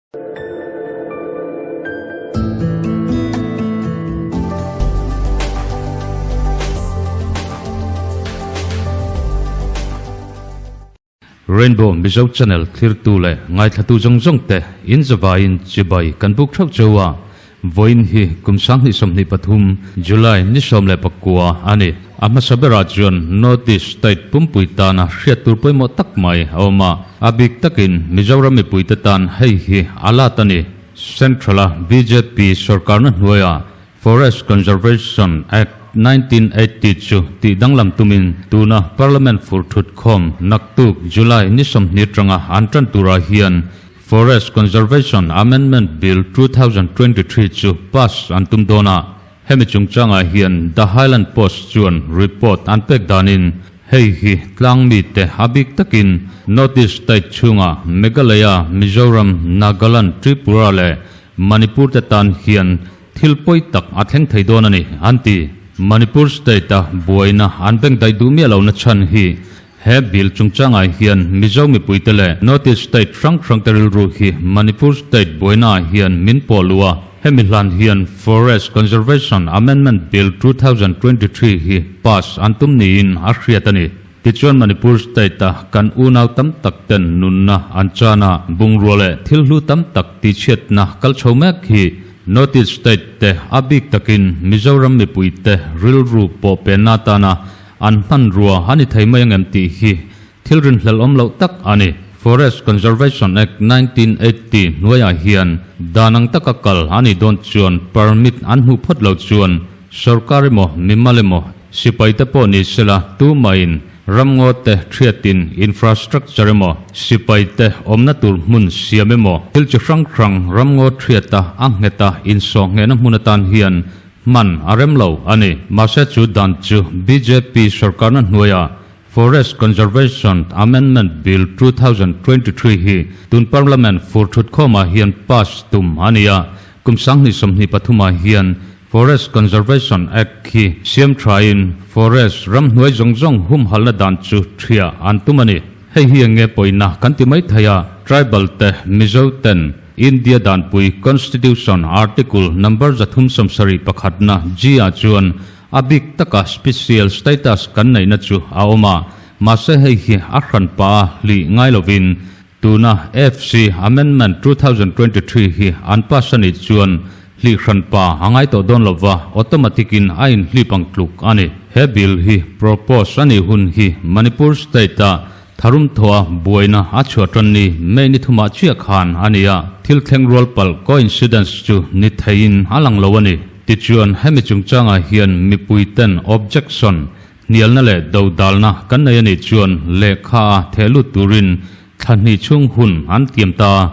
Rainbow Mizo Channel thlirtu leh ngaithlatu zawng zawng te in zavaiin chibai kan buk theuh cheu a, vawiin hi kum 2023 July ni 19 a ni. A hmasa berah chuan North East State pumpui tana hriat tur pawimawh tak mai a awm a, a bik takin Mizoram mipuite tan hei hi a lat a ni. Central-a bjp sorkarna hnuaiah Forest Conservation Act 1980 chu tih danglam tumin tuna Parliament fur thut khawm naktuk July ni 20 atanga an tan turah hian Forest Conservation Amendment Bill 2023 chu pass an tum dawn a. Hemi chungchangah hian The Highland Post chuan report an pek danin hei hi tlang mite a bik takin North East state chhunga Meghalaya, Mizoram, Nagaland, Tripura leh Manipur te tan hian thil pawi tak a thleng thei dawn a ni, an ti. Manipur state-a buaina an beng daih duh miah lohna chhan hi he bill chungchangah hian Mizo mipuite leh North East state hrang hrangte rilru hi Manipur state buainaah hian min pawh luh a, hemi hlan hian Forest Conservation Amendment Bill 2023 hi pass an tum niin a hriat a ni. Tichuan Manipur state-a kan unau tam tak ten nunna an chan a, bungrua leh thil hlu tam tak tihchhiatna kal chho mek hi North East state te a bik takin Mizoram mipui te rilru pawh penna atana an hmanrua a ni thei mai angem tih hi thil rinhlelh awm loh tak a ni. Forest Conservation Act 1980 hnuaiah hian dan ang taka kal a nih dawn chuan permit an hmuh phawt lo chuan Sorkar emaw, mimal emaw, sipai te pawh ni sela tumahin ramngaw te hriatin infrastructure emaw, sipai te awmna tur hmun siam emaw, thil chi hrang hrang ramngaw hriata a ngheta insawh nghehna hmun atan hian hman a rem lo a ni. Mahse chu dan chu bjp sorkarna hnuaiah Forest Conservation Amendment Bill 2023 hi tun Parliament fur thutkhawmah hian pass tum a ni a, kum 2023 ah hian Forest Conservation Act hi siam thain forest ramhnuai zawng zawng humhalna dan chu thiah an tum a ni. Hei hi eng nge pawina kan ti mai thei a, tribal te Mizo ten India danpui Constitution Article number 371 na G ah chuan a bik taka special status kan neihna chu a awm a, mahse hei hi a hranpa a hlih ngai lovin tuna FC Amendment 2023 hi an pass a nih chuan hlih hranpa a ngai tawh dawn lova automatic in a inhlip ang tluk a ni. He bill hi propose a nih hun hi Manipur state a tharum thawha buaina a chhuah tan ni May ni thumah chiah khan a ni a, thil thleng rual palh coincidence chu ni theiin a lang lo a ni. Tichuan hemi chungchangah hian mipui ten objection hnialna leh dodalna kan nei a nih chuan lehkha a theh lut turin thla hnih chhung hun an tiam ta a,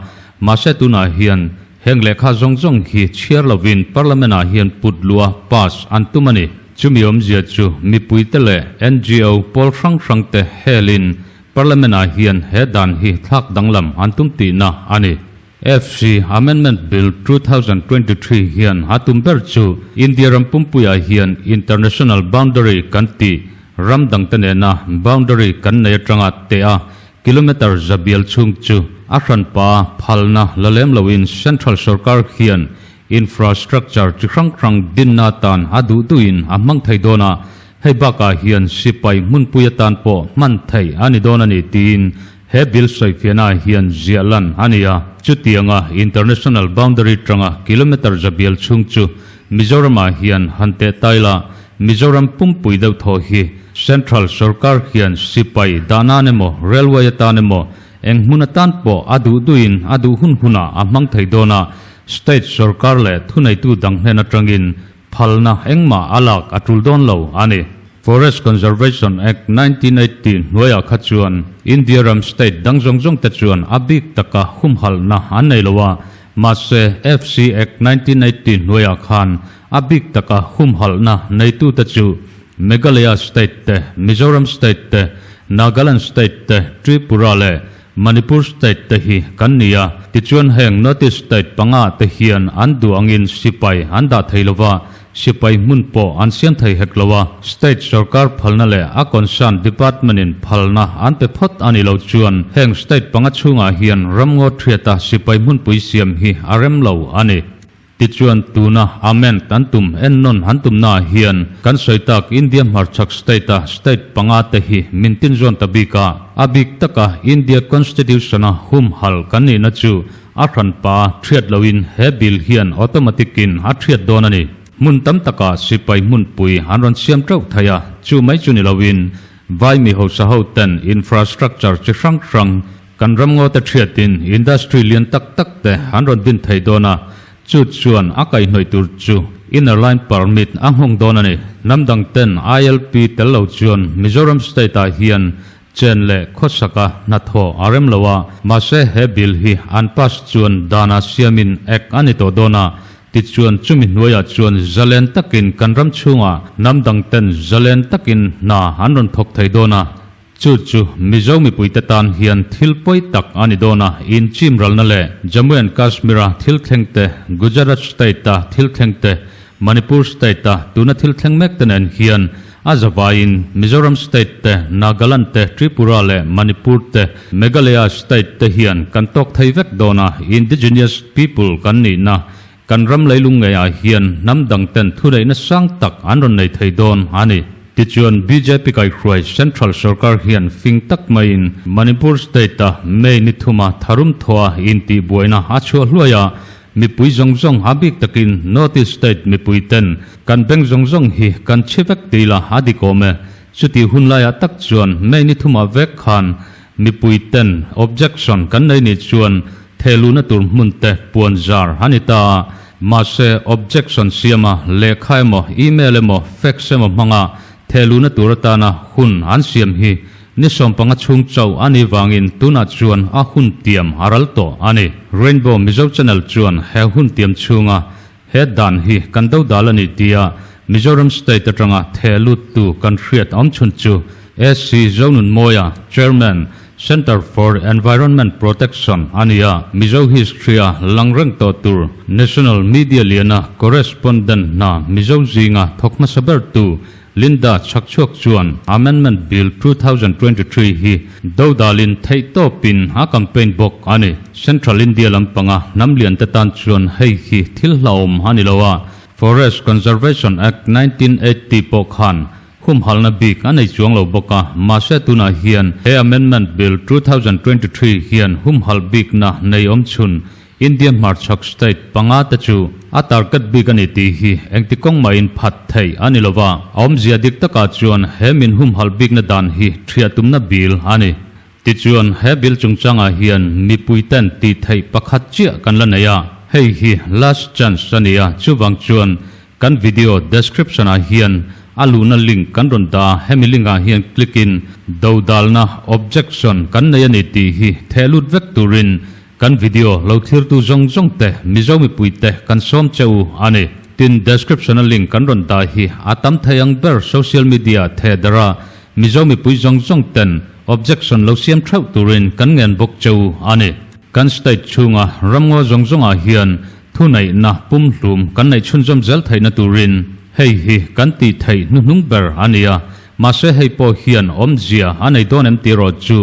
mahse tunah hian heng lehkha zawng zawng hi chhiar lovin Parliament ah hian put luh a pass an tum a ni. Chumi awmzia chu mipuite leh NGO pawl hrang hrangte helin Parliament ah hian he dan hi thlak danglam an tum tihna a ni. FC Amendment Bill 2023 hian a tum ber chu India ram pumpuiah hian international boundary kan tih ram dangte nena boundary kan nei atanga teh a kilometre zabial chhung chu a hranpa phalna la lem loin central sorkar hian infrastructure chi hrang hrang dinna atan a duh duhin a hmang thei dawn a, hei bakah hian sipai hmunpui atan pawh hman theih a ni dawn a ni tiin He bill sawifiahnaah hian ziah lan a ni a, chutianga international boundary tanga kilometre zabial chhung chu Mizoramah hian han teh tai la, Mizoram pumpui deuh thaw hi central sorkar hian sipai dahnan emaw railway atan emaw eng hmun atan pawh a duh duhin a duh hun hunah a hmang thei dawn a, state sorkar leh thuneitu dang hnen atangin Phalna engmah a lak a tul dawn lo a ni. Forest Conservation Act 1980 hnuaiah kha chuan India ram state dang zawng zawng te chuan a bik taka humhalhna an nei lo a, mahse FC Act 1980 hnuaiah khan a bik taka humhalhna neitute chu Meghalaya state te, Mizoram state te, Nagaland state te, Tripura leh Manipur state te hi kan ni a, tichuan heng North East state panga te hian an duh angin sipai an dah thei lova, Sipai hmun pawh an siam thei hek lo a, state sorkar phalna leh a concern department in phalna an pe phawt a ni lo chuan heng state panga chhungah hian ramngaw thiata sipai hmunpui siam hi a rem lo a ni. Tichuan tuna amend an tum ennawn an tumnaah hian kan sawi tak India hmarchhak state a state panga te hi min tinzawn ta bik a, a bik taka India constitution a humhalh kan nihna chu A hranpa thiat loin he bill hian automatic in a thiat dawn a ni. Hmun tam takah sipai hmunpui an rawn siam teuh thei a, chu mai chu ni loin vai mi hausa ho ten infrastructure chi hrang hrang kan ramngaw te thiatin industry lian tak tak te an rawn din thei dawn a, chu chuan a kaihhnawih tur chu inner line permit a nghawng dawn a ni. Hnam dang ten ILP tel lo chuan Mizoram state ah hian Chen leh khawsaka hnathawh a rem lo a, mahse he bill hi an pass chuan dana siamin act a ni tawh dawn a, tichuan chumi hnuaiah chuan zalen takin kan ram chhungah hnam dangten zalen takin hna an rawn thawk thei dawn a, chu chu Mizo mipuite tan hian thil pawi tak a ni dawn a, inchim ralna leh Jammu and Kashmir-a thil thleng te, Gujarat state-a thil thleng te, Manipur state-a tuna thil thleng mek te nen hian a zavaiin Mizoram state te, Nagaland te, Tripura leh Manipur te, Meghalaya state te hian kan tawk thei vek dawn a, indigenous people kan nihna kan ram leilung ngeiah hian hnam dang ten thuneihna sang tak an rawn nei thei dawn a ni. Tichuan bjp kaihhruai Central sorkar hian fing tak maiin Manipur state-a May ni thuma tharum thawha intihbuaina a chhuah hluai a, Mipui zawng zawng a bik takin North East State mipui ten kan bank zawng zawng hi kan chhe vek ti la a dik awm e. Chuti hun laiah tak chuan May ni thumah vek khan mipui ten objection kan nei nih chuan thehluhna tur hmun te puan zar a ni ta a. Mahse objection siama lehkha emaw email emaw fax emaw hmanga thehluhna tur atana hun an siam hi Ni sawmpanga chhung chauh a nih vangin tunah chuan a hun tiam a ral tawh a ni. Rainbow Mizo Channel chuan he hun tiam chhunga he dan hi kan do dal a nih tia Mizoram State atanga theh luttu kan hriat awm chhun chu SC Zonunmawia, Chairman, Centre for Environment Protection a ni a, Mizo History-a lang reng tawh tur National Media liana Correspondent hna Mizo zinga thawk hmasa bertu Linda chhakchhuak chuan Amendment Bill 2023 hi dodalin theihtawpin a campaign bawk a ni. Central India lampanga hnam liante tan chuan hei hi thil hlauhawm a ni lo a, Forest Conservation Act 1980 pawh khan humhalna bik a nei chuang lo bawk a, mahse tunah hian he Amendment Bill 2023 hian humhalh bikna nei awm chhun India hmarchhak state panga te chu a target bik a ni tih hi engti kawng mahin phat theih a ni lova, a awmzia dik takah chuan he min humhalh bikna dan hi thiah tumna bill a ni. Tichuan he bill chungchangah hian mipui ten tih theih pakhat chiah kan la nei a, hei hi last chance a ni a, chuvang chuan kan video description ah hian a luhna link kan rawn dah a, hemi link ah hian click in dodalna objection kan nei a ni tih hi theh lut vek turin Kan video lo thlirtu zawng zawng te Mizo mipui te kan sawm che u a ni. Tin, description a link kan rawn dah hi a tam thei ang ber social media theh dara Mizo mipui zawng zawng ten objection lo siam theuh turin kan ngen bawk che u a ni. Kan state chhunga ramngaw zawng zawngah hian thuneihna pumhlum kan neih chhunzawm zel theihna turin hei hi kan tih theih hnuhnung ber a ni a, mahse hei pawh hian awmzia a nei dawn em tih erawh chu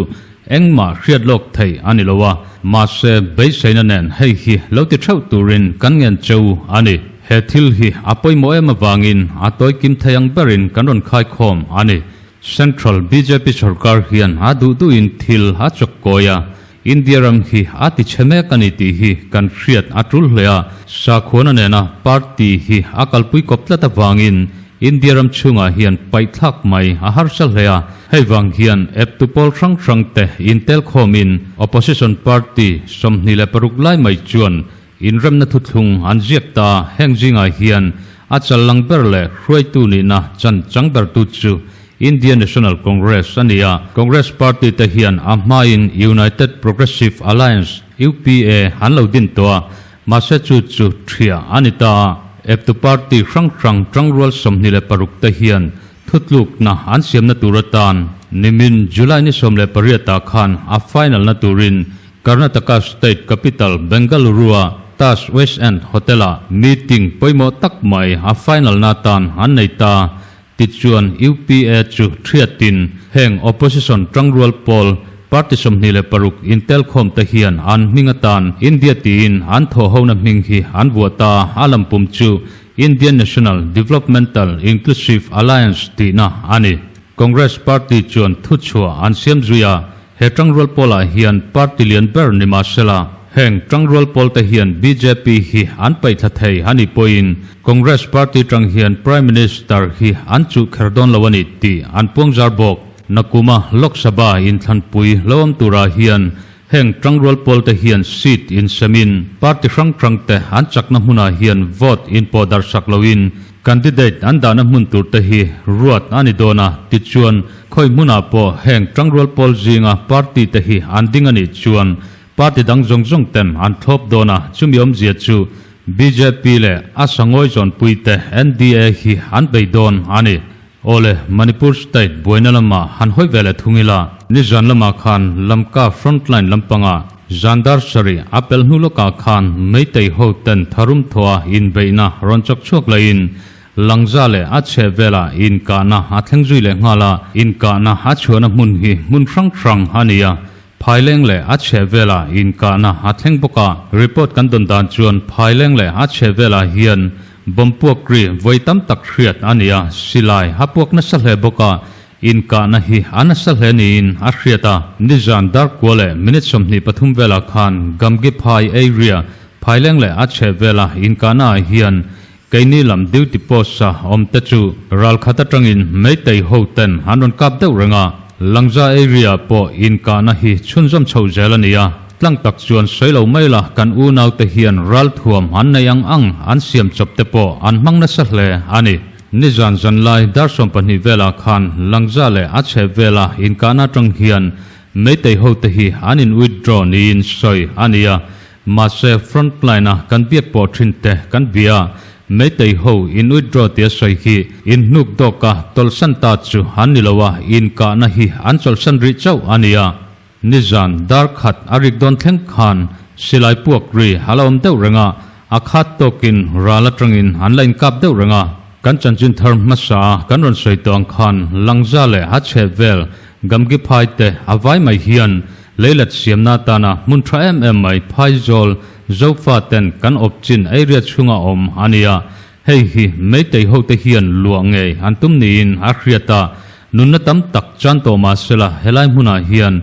Engmah hriat lawk theih a ni lo a, mahse beiseina nen hei hi lo ti theuh turin kan ngen cheu a ni. He thil hi a pawimawh em avangin a tawi kim thei ang berin kan rawn khaikhawm a ni. Central bjp sorkar hian a duh duhin thil a chawk kawi a, India ram hi a ti chhe mek a ni tih hi kan hriat a tul hle a, sakhuana nena party hi a kalpui kawp tlat avangin India ram chhungah hian paihthlak mai a harsa hle a, hei vang hian eptu pawl hrang hrang te intel khawmin opposition party 26 lai mai chuan inremna thuthlung an ziak ta a, heng zingah hian a challang ber leh hruaitu nihna chan chang bertu chu India National Congress a ni a, Congress party te hian a hmain United Progressive Alliance, UPA, an lo din tawh a, Mahse chu chu thiah a ni ta a, eptu party hrang hrang tangrual 26 te hian thutlukna an siamna tur atan nimin July ni 18 ah khan a final na turin Karnataka state capital Bengaluru-a. Taj West End Hotel-ah meeting pawimawh tak mai a final na tan an nei ta. Tichuan UPA chu thiatin heng opposition tangrual pawl party 26 intelkhawm te hian an hming atan India tiin an thawhhona hming hi an vuah ta a lampum chu Indian National Developmental Inclusive Alliance tihna a ni. Congress party chuan thuchhuah an siam zui a, He tangrual pawlah hian party lian ber ni mahsela, heng tangrual pawlte hian bjp hi an paihthla thei a nih pawhin Congress party tang hian Prime Minister hi an chuh kher dawn lo a ni tih an puangzar bawk. Nakuma Lok Sabha inthlanpui lo awm turah hian heng tangrual pawlte hian seat insemin party hrang hrangte an chakna hmunah hian vote inpawh darhsak loin Candidate an dahna hmun tur te hi ruat a ni dawn a, tichuan khawi hmunah pawh heng tangrual pawl zinga party te hi an ding a nih chuan party dang zawng zawng ten an thlawp dawn a, chumi awmzia chu bjp leh a sangawi zawnpui te NDA hi an bei dawn a ni. Awle, Manipur state buaina lamah han hawi ve leh thung ila, nizan lamah khan Lamka frontline lampangah zan dar sarih a pel hnu lawkah khan Meitei ho ten tharum thawha inbeihna rawn chawk chhuak laiin Langza leh a chheh velah inkahna a thleng zui leh nghal a, inkahna a chhuahna hmun hi hmun hrang hrang a ni a, Phaileng leh a chheh velah inkahna a thleng bawk a, report kan dawn dan chuan Phaileng leh a chheh velah hian bomb puak ri vawi tam tak hriat a ni a, silai a puak nasa hle bawk a, inkahna hi a nasa hle niin a hriat a. Nizan darkua leh minute 23 velah khan Gamgi Phai area Phaileng leh a chheh vela inkahna ah hian keini lam duty post a awm te chu ralkhat atangin Meitei ho ten an rawn kap deuh reng a, Langza area pawh inkahna hi chhunzawm chhoh zel a ni a, tlang tak chuan sawi lo mai la kan unaute hian ralthuam an nei ang ang an siam chawp te pawh an hmang nasa hle a ni. Nizan zanlai dar 12 velah khan Langza leh a chheh vela inkahna atang hian Meitei ho te hi an in withdraw niin sawi a ni a, Mahse front line a kan biak pawh thin te kan bia a, Meitei ho in withdraw tia sawi hi in hnuk dawk a tawlhsan ta chu an ni lo a, inkahna hi an chawlhsan rih chauh a nia. Nizan dar khat a rik dawn thleng khan silai puak ri a la awm deuh reng a, a khat tawkin ral atangin an la inkap deuh reng a. Kan chanchin thar hmasa a kan rawn sawi tawh ang khan Langza leh a chheh vel Gamgi phai te a vai mai hian Leilet siamna atana hmun tha em em mai Phaizawl Zofa ten kan awp chin area chhunga awm a ni a, hei hi Meitei hote hian luah ngei an tum niin a hriat a, nunna tam tak chan tawh mahsela helai hmunah hian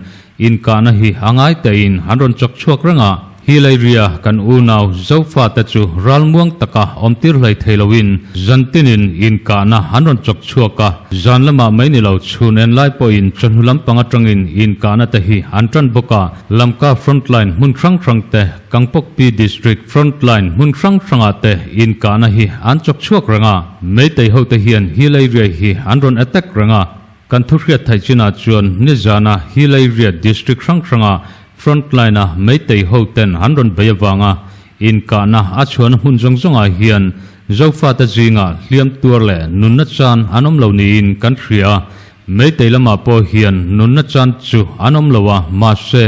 inkahna hi a ngai tein an rawn chawk chhuak reng a. Hi Leiria kan unau Zofa te chu ralmuang taka awm tir hlei thei loin zantinin inkahna an rawn chawk chhuak a, zan lamah mai ni lo chhun en lai pawhin chawhnu lampang atangin inkahna te hi an tan bawk a, Lamka frontline hmun hrang hrang te, Kangpokpi District frontline hmun hrang hrangah te inkahna hi an chawk chhuak reng a, Meitei hote hian hi Leiria hi an rawn attack reng a. Kan thuhriat theih chinah chuan nizana Hileiria District hrang hranga frontline-a Meitei hoten an rawn bei avanga inkahna a chhuahna hmun zawng zawngah hian Zofate zingah hliam tuar leh nunna chan an awm lo niin kan hria a, Meitei lamah pawh hian nunna chan chu an awm lo a, mahse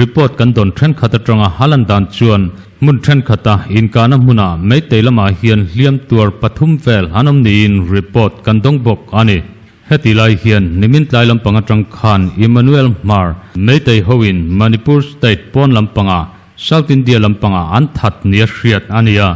report kan dawn thenkhat atanga a lan dan chuan hmun thenkhat-a inkahna hmunah Meitei lamah hian hliam tuar pathum vel an awm niin report kan dawng bawk a ni. Heti lai hian nimin tlai lampang atang khan Emmanuel Hmar, Meitei hoin Manipur state pawn lampanga South India lampanga an that nia hriat a ni a,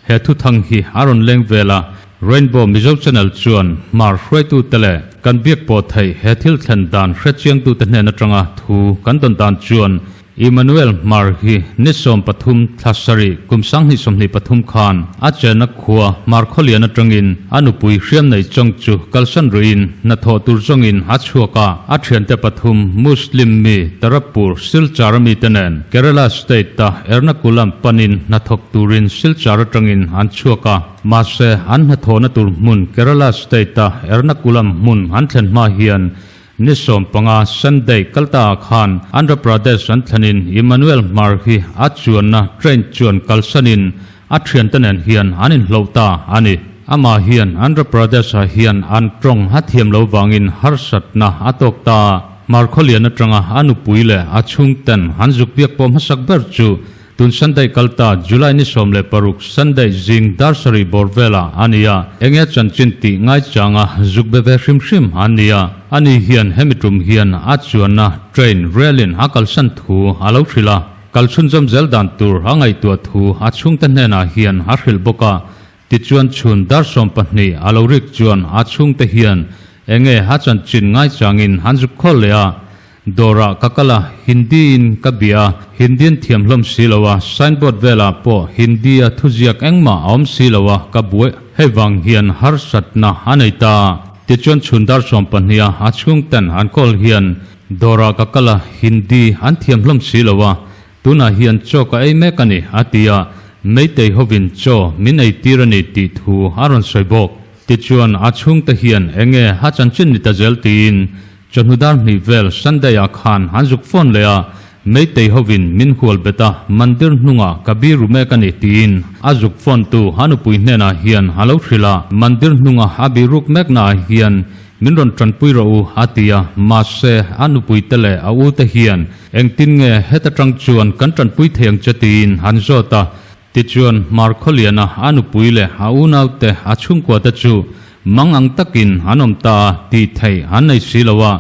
he thuthang hi a rawn leng vel a, Rainbow Mizo Channel chuan Hmar hruaitute leh kan biak pawh theih he thil thlen dan hrechiangtute hnen atanga thu kan dawn dan chuan Emmanuel Hmar hi ni 13 thla sarih kum 2023 khan a chenna khua Hmar khawlian atangin a nupui hriam nei chawng chu kalsan ruiin hnathawh tur zawngin a chhuak a, a thiante pathum Muslim mi Tarapur Silchar ami te nen Kerala state a Ernakulam panin hnathawk turin Silchar atangin an chhuak a, mahse an hnathawhna tur hmun Kerala state a Ernakulam hmun an thlen hma hian Ni 15 Sunday kalta ah khan Andhra Pradesh an thlenin Emmanuel Hmar hi a chuanna train chuan kalsanin a thiante nen hian an inhloh ta a ni. Amah hian Andhra Pradesh ah hian an tawng a thiam lo vangin harsatna a tawk ta a. Hmar khawlian atanga a nupui leh a chhungten an zuk biak pawh hmasak ber chu. Tun Sunday kal ta July ni 16 Sunday zing dar sarih bawr velah a ni a, enge chanchin tih ngaichanga zuk be ve hrim hrim an ni a. Ani hian hemi tum hian a chuanna train rail in a kalsan thu a lo hrilh a, kal chhunzawm zel dan tur a ngaihtuah thu a chhungte hnenah hian a hrilh bawk a. Tichuan chhun dar 12 a lo rik chuan a chhungte hian enge a chanchin ngaichangin an zuk khawl leh a. Dawrah ka kal a, Hindi in ka bia a, Hindi an thiam hlawm si lo a, signboard velah pawh Hindi a thuziak engmah a awm si lo a, ka buai hei vang hian harsatna a nei ta. Tichuan chhun dar 12 a a chhungten an call hian dawrah ka kal a, Hindi an thiam hlawm si lo a, tunah hian chaw ka ei mek a ni a ti a, Meitei hovin chaw min ei tir a ni tih thu a rawn sawi bawk. Tichuan a chhungte hian enge a chanchin ni ta zel tiin Chawhnu dar hnih vel Sunday ah khan an zuk phone leh a, Meitei hovin min hual bet a, mandir hnungah ka biru mek a ni tiin a zuk phone tu a nupui hnenah hian a lo hrilh a, mandir hnunga a biruk mekna ah hian min rawn tanpui rawh u a ti a, mahse a nupui te leh a u te hian engtin nge heta tang chuan kan tanpui thei ang che tiin an zawt a, Tichuan, Hmar Khawliana a nupui leh a unaute a chhungkuate chu mang ang takin an awm ta a tih theih an nei si lo a,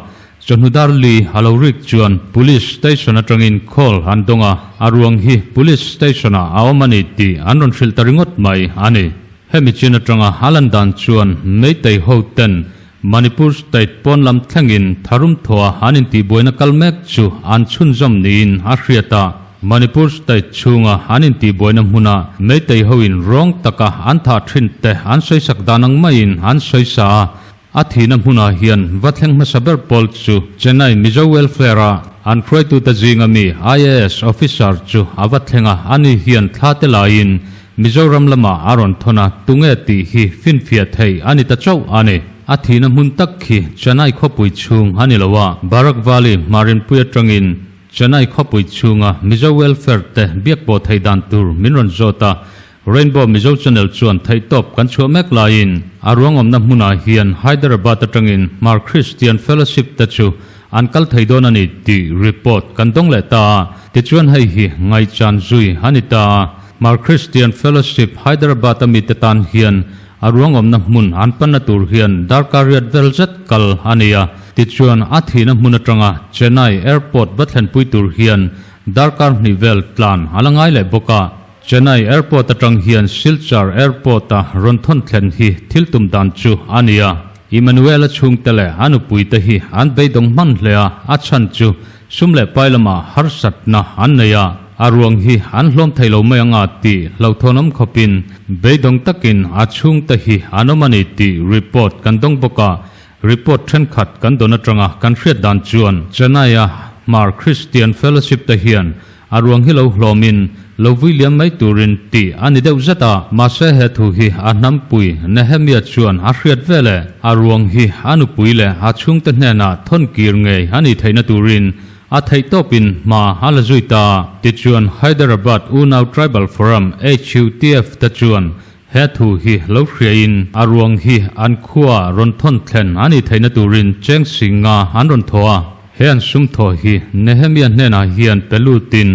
chawhnu dar li a lo rik chuan Police Station atangin call an dawng a, a ruang hi Police Station-ah a awm a ni tih an rawn hrilh ta ringawt mai a ni. Hemi chin atanga a lan dan chuan Meitei ho ten Manipur State pawn lam thlengin tharum thawha an intihbuaina kal mek chu an chhunzawm niin a hriat a. Manipur State chhunga an intihbuaina hmuna Meitei hoin rawng taka an thah thin te an sawisak dan ang maiin an sawisa a. A thihna hmunah hian va thleng hmasa ber pawl chu Chennai Mizo Welfare a an hruaitute zinga mi IAS officer chu a va thleng a, ani hian thla te laiin Mizoram lamah a rawn thawn a, tunge tih hi finfiah theih a ni ta chauh a ni. A thihna hmun tak khi Chennai khawpui chhung a ni lo a, Barak Valley Hmarinpui atangin Chennai khawpui chhunga Mizo Welfare te biak pawh theih dan tur min rawn zawt a, Rainbow Mizo Channel chuan theihtawp kan chhuah mek laiin a ruangawmna hmunah hian Hyderabad atangin Hmar Christian Fellowship te chu an kal thei dawn a ni tih report kan dawng leh ta a, tichuan hei hi ngaihchan zui a ni ta a. Hmar Christian Fellowship Hyderabad a mite tan hian a ruangawmna hmun an panna tur hian darkar riat vel zet kal a ni a, tichuan a thihna hmun atanga Chennai Airport va thlenpui tur hian darkar hnih vel tlan a la ngai leh bawk a. Chennai Airport atang hian Silchar Airport-a rawn thawn thlen hi thil tum dan chu a ni a. Emmanuel-a chhungte leh a nupuite hi an beidawng hman hle a, a chhan chu sum leh pai lamah harsatna an nei a, a ruang hi an hlawm thei lo mai anga tih hlauhthawnawm khawpin beidawng takin a chhungte hi an awm a ni tih report kan dawng bawk a. Report thenkhat kan dawn atanga kan hriat dan chuan Chennai-a Hmar Christian Fellowship te hian A ruang hi lo hlawmin lo vui liam mai turin tih a ni deuh zet a, mahse he thu hi a hnampui Nehemia chuan a hriat vel e. A ruang hi a nupui leh a chhungte hnenah thawn kir ngei a nih theihna turin a theihtawpin hma a la zui ta. Tichuan Hyderabad Unau Tribal Forum, HUTF, te chuan he thu hi lo hriain a ruang hi an khua rawn thawn thlen a nih theihna turin cheng singa an rawn thaw a. He an sum thaw hi Nehemia hnenah hian pe lutin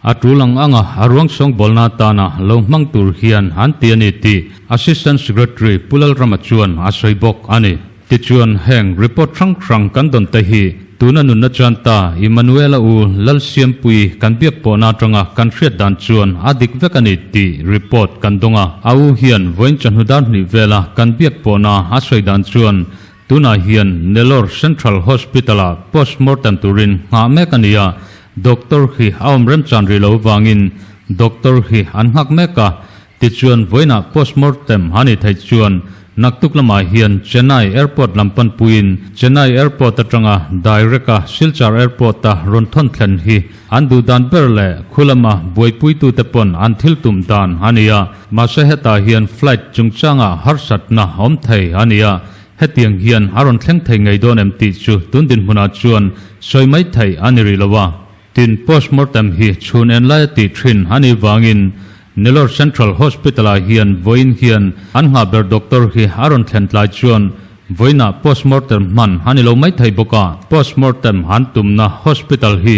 a tul ang anga a ruang sawngbawlna atana lo hmang tur hian an ti a ni tih Assistant Secretary Pu Lalrama chuan a sawi bawk a ni. Tichuan heng report hrang hrang kan dawn te hi tuna nunna chuan ta Emmanuela u Lalsiampui kan biak pawhna atanga kan hriat dan chuan a dik vek a ni tih report kan dawng a. A u hian vawiin chawhnu dar hnih vela kan biak pawhna a sawi dan chuan Tunah hian Nellore Central Hospital-ah postmortem turin nghah mek a ni a, doctor hi a awm remchan rih lo vangin doctor hi an nghak mek a, tichuan vawiinah postmortem a nih theih chuan naktuk lamah hian Chennai Airport lam panpuiin Chennai Airport atanga direct-a Silchar Airport-a rawn thawn thlen hi an duh dan ber leh khu lama buaipuitute pawn an thil tum dan a ni a, mahse hetah hian flight chungchangah harsatna awm thei a ni a. Hetiang hian a rawn thleng thei ngei dawn em tih chu tun dinhmunah chuan sawi mai theih a ni rih lo a. Tin, postmortem hi chhun en laia tih thin a nih vangin Nellore Central Hospital-ah hian vawiin hian an nghah ber doctor hi a rawn thlen tlai chuan vawiinah postmortem hman a ni lo mai thei bawk a. Postmortem an tumna hospital hi.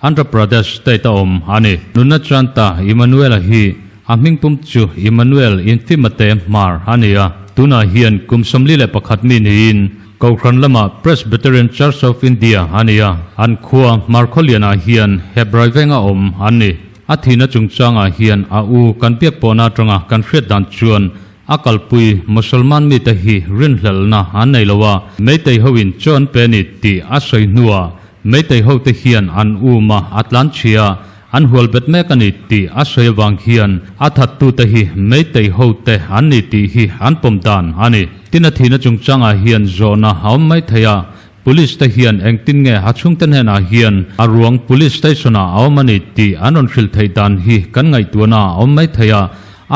Andhra Pradesh state a awm a ni. Nunna chuan ta Emmanuel-a hi a hmingpum chu Emmanuel Infimate Hmar a ni a, tunah hian kum 41 mi niin Kohhran lama Presbyterian Church of India a ni a, an khua Hmar Khawlianah hian Hebrai venga awm an ni. A thihna chungchangah hian a u kan biak pawhna atanga kan hriat dan chuan a kalpui Musalman mite hi rinhlelhna an nei lo a, Meitei hoin chaw an pe a ni tih a sawi hnuah Meitei hote hian an um a, a tlan chhia a, an hual bet mek a ni tih a sawi avang hian a thattute hi Meitei hote an ni tih hi an pawm dan a ni. Tin a thihna chungchangah hian zawhna a awm mai thei a, Police te hian engtin nge a chhungte hnenah hian a ruang Police station ah a awm a ni tih an rawn hrilh theih dan hi kan ngaihtuahna a awm mai thei a,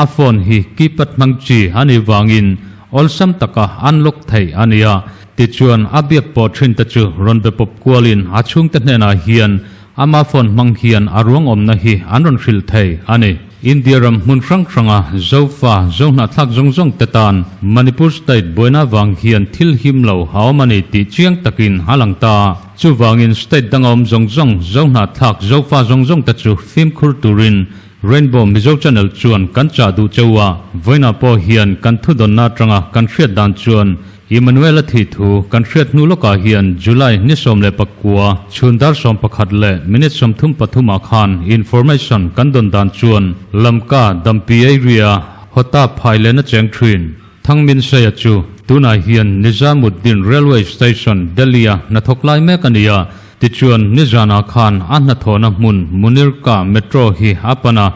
a phone hi keypad hmang chi a nih vangin awlsam taka unlock theih a ni a, tichuan a biak pawh thin te chu rawn be pawp kualin a chhungte hnenah hian Ama phone hmang hian a ruang awmna hi an rawn hrilh thei a ni. India ram hmun hrang hranga Zofa, Zohnahthlak zawng zawng te tan Manipur state buaina vang hian thil him lo a awm a ni tih chiang takin a lang ta. Chuvangin state danga awm zawng zawng Zohnahthlak, Zofa zawng zawng te chu fimkhur turin Rainbow Mizo Channel chuan kan chah duh cheu a, vawiinah pawh hian kan thudawnna atanga kan hriat dan chuan Emmanuel-a thih thu kan hriat hnu lawkah hian July ni 19 chhun dar 11 leh minute 33 ah khan information kan dawn dan chuan Lamka Dampi area Hota phai lehna cheng thin Thangmin Seia chu tunah hian Nizamuddin Railway Station Delhi-a hnathawk lai mek a ni a, tichuan nizanah khan a hnathawhna hmun Munirka Metro hi a pan a,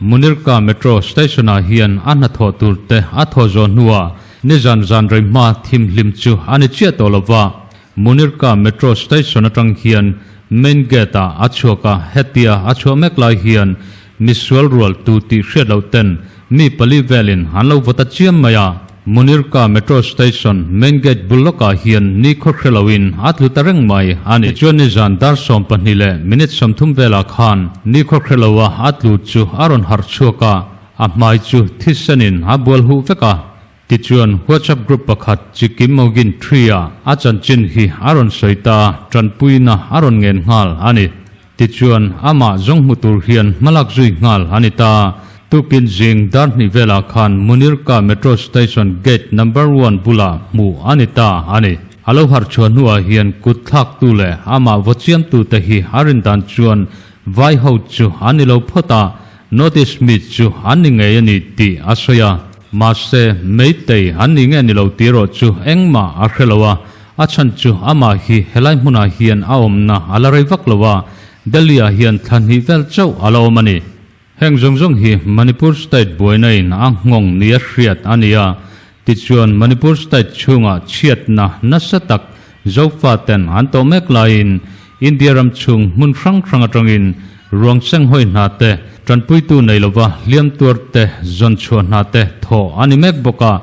Munirka Metro Station-ah hian a hnathawh tur te a thawh zawh hnuah nizan zan rei hma thimhlim chu a ni chiah tawh lova, Munirka Metro Station atang hian main gate-ah a chhuak a, hetia a chhuah mek lai hian misual rual tu tih hriat loh ten mi pali velin an lo vawt a chiam mai a. Munirka Metro Station main gate bul lawkah hian ni khaw hre loin a tlu ta reng mai a ni. Tichuan nizan dar 12 leh minute 30 velah khan ni khaw hre loa a tlu chu a rawn harh chhuak a, a hmai chu thisenin a bual huh vek a. Tichuan WhatsApp group pakhat Chikim Mogin Tree-ah a chanchin hi a rawn sawi ta a, tanpuina a rawn ngen nghal a ni. Tichuan, amah zawng hmu tur hian hmalak zui nghal a ni ta. Tukin zing dar hnih velah khan Munirka Metro Station Gate Number One bulah hmuh a ni ta a ni. A lo harh chhuah hnuah hian kut thlaktu leh amah vaw chiamtute hi a rin dan chuan vai ho chu an ni lo phawt a, notice mi chu an ni ngei a ni tih a sawi a. Mahse, Meitei an ni nge ni lo tih erawh chu engmah a hre lo a, A chhan chu amah hi helai hmunah hian a awmna a la rei vak lo a, Delhi-ah hian thla hnih vel chauh a la awm a ni. Heng zawng zawng hi Manipur state buaina in a nghawng nia hriat a ni a, tichuan Manipur state chhungah chhiatna nasa tak Zofa ten an tawh mek laiin India ram chhung hmun hrang hrang atangin ruang seng hawi hna te, tanpuitu nei lova hliam tuar te zawn chhuah hna te thawh a ni mek bawk a.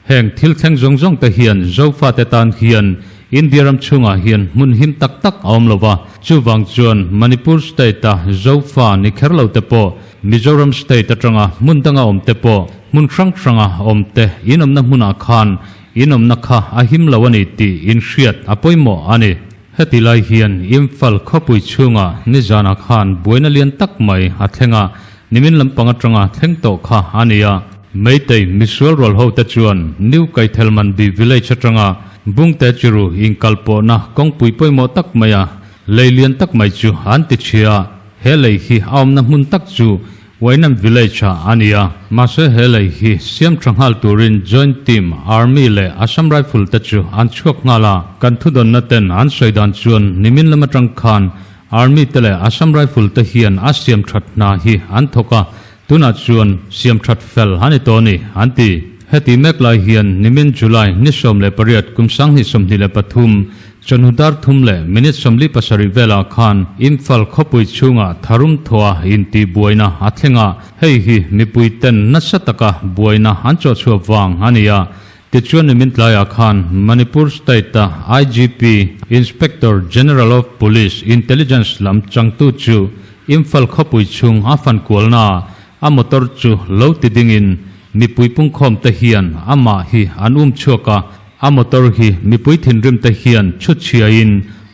Heng thil thleng zawng zawng te hian Zofate tan hian India ram chhungah hian hmun him tak tak a awm lo va, chuvang chuan Manipur state-a Zofa ni kher lo te pawh, Mizoram state atanga hmun danga awm te pawh, hmun hrang hranga awm te inawmna hmunah khan inawmna kha a him lo a ni tih inhriat a pawimawh a ni. Heti lai hian Imphal khawpui chhungah nizanah khan buaina lian tak mai a thleng a, nimin lampang atanga thleng tawh kha a ni a. Meitei misual rual ho te chuan New Kaithelmanbi village atanga Bungte chiru inkalpawhna kawngpui pawimawh tak maia lei lian tak mai chu an ti chhia a, he lei hi a awmna hmun tak chu Wainam village ah a ni a. Mahse he lei hi siam tha nghal turin joint team, Army leh Assam Rifle te chu an chhuak nghal a, kan thudawnna ten an sawi dan chuan nimin lam atang khan Army te leh Assam Rifle te hian a siam that hna hi an thawk a, Tunah chuan siam that fel a ni tawh a ni, an ti. Heti mek lai hian nimin July ni 18 kum 2023 chawhnu dar thum leh minute 47 velah khan Imphal khawpui chhungah tharum thawha intih buaina a thleng a, hei hi mipui ten nasa taka buaina an chawhchhuah vang a ni a. Tichuan nimin tlaiah khan Manipur State-a IGP, Inspector General of Police, Intelligence lam changtu chu Imphal khawpui chhung a fan kualna a motor chu lo ti dingin mipui pungkhawm te hian amah hi an um chhuak a, a motor hi mipui thinrim te hian chhut chhiaiin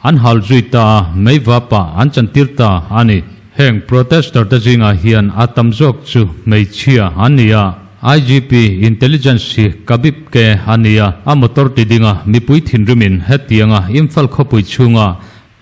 an hal zui ta a, mei vapah an chantir ta a ni. Heng protester te zingah hian a tam zawk chu hmeichhia an ni a, IGP Intelligence hi Kabib ke a ni a, a motor ti dinga mipui thinrimin hetianga Imphal khawpui chhunga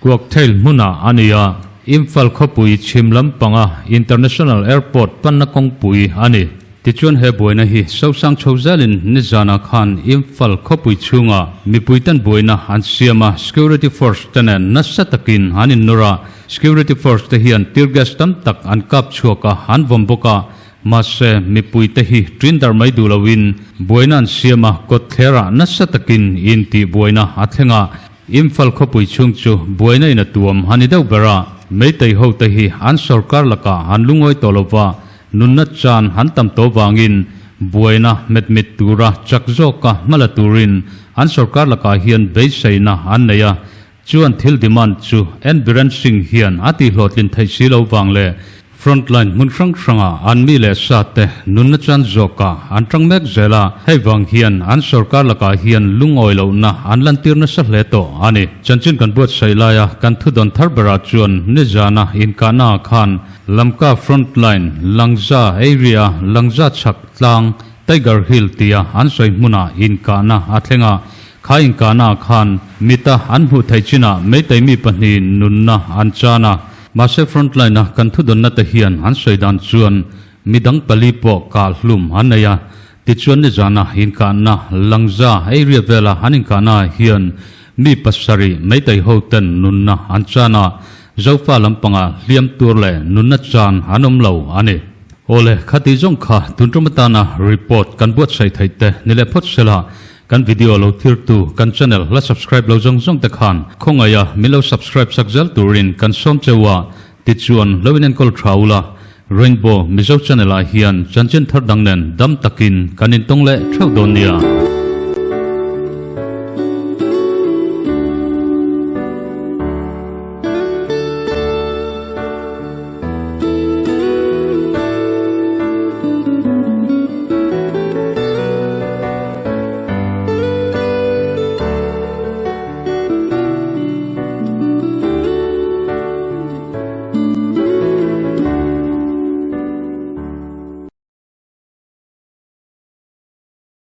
Kuaktail hmunah a ni a, Imphal khawpui chhim lampanga International Airport panna kawngpui a ni. Tichuan he buaina hi sosang chho zelin nizanah khan Imphal khawpui chhunga mipuiten buaina an siam a, security force te nen nasa takin an innawr a, security force te hian tear gas tam tak an kap chhuak a, an vawm bawk a, mahse mipuite hi ṭin darh mai duh loin buaina an siam a, kawtthlerah nasa takin intihbuaina a thleng a, Imphal khawpui chhung chu buaina in a tuam a ni deuh ber a, Meitei hote hi an sorkar lakah an lungawi tawh lova, Nunna chan han tam tawh vangin buaina hmetmit tura chak zawka hmala turin an sorkar lakah hian beiseina an nei a, chuan thil demand chu N Biren Singh hian a tihhlawhtlin theih si lo vang leh frontline hmun hrang hranga an mi leh sa te nunna chan zawka an tang mek zel a, hei vang hian an sorkar lakah hian lungawi lohna an lantir nasa hle tawh a ni. Chanchin kan buatsaih laia kan thudawn thar berah chuan nizana inkahnaah khan Lamka Frontline, Langza area, Langza chhak tlang, Tiger Hill tia an sawi hmunah inkahna a thleng a. Kha inkahnaah khan mita an hmuh theih chinah Meitei mi pahnihin nunna an chan a. Mahse Frontline-a kan thudawnna te hian an sawi dan chuan midang pali pawh kah hlum an nei a. Tichuan nizana inkahna Langza area vela an inkahnaah hian mi pasarih Meitei hoten nunna an chan a. Zofa lampangah hliam tur leh nunna chan an awm lo a ni. Awle, khati zawng kha tun tum atana report kan buatsaih theih te ni leh phawt sela, kan video lo thirtu kan channel la subscribe lo zawng zawng te khan khawngaiha min lo subscribe sak zel turin kan sawm cheu a, tichuan lo inenkawl tha ula, Rainbow Mizo channel ah hian chanchin thar dang nen dam takin kan intawng leh theuh dawn nia.